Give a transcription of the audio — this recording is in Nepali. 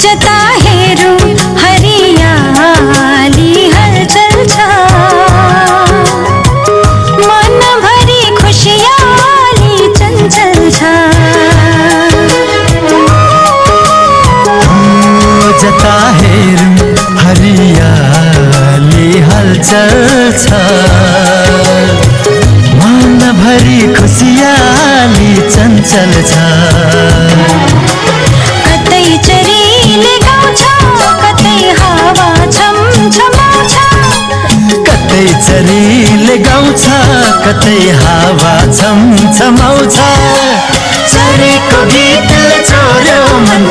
जता हेरौँ हरियाली हलचल छ, मनभरि खुसियाली चञ्चल छ। जता हेरौँ हरियाली हलचल छ, मनभरि खुसियाली चञ्चल छ। कतै चरीले गाउँछ, कतै हावा छमछमाउँछ, कतै चरीले गाउँछ, कतै हावा छमछमाउँछ। चरेको गीतले चोर्यो मन